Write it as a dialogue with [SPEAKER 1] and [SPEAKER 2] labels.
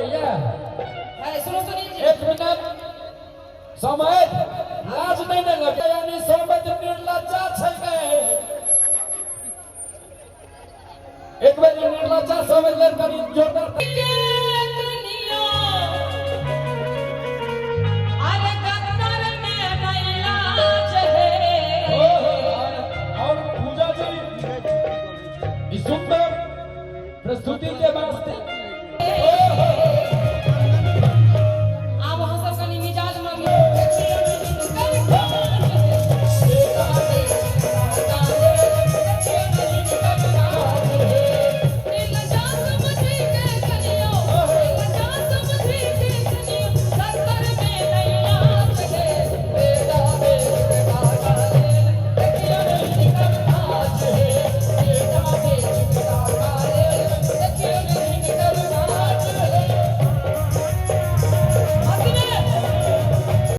[SPEAKER 1] लगैया।
[SPEAKER 2] है सुनो सुनील जी।
[SPEAKER 1] एक मिनट समय लाज नहीं ने लगे, यानी सोमत निर्लज्जा छै गए। एक बेर निर्लज्जा समझ ले कनी जोरदार।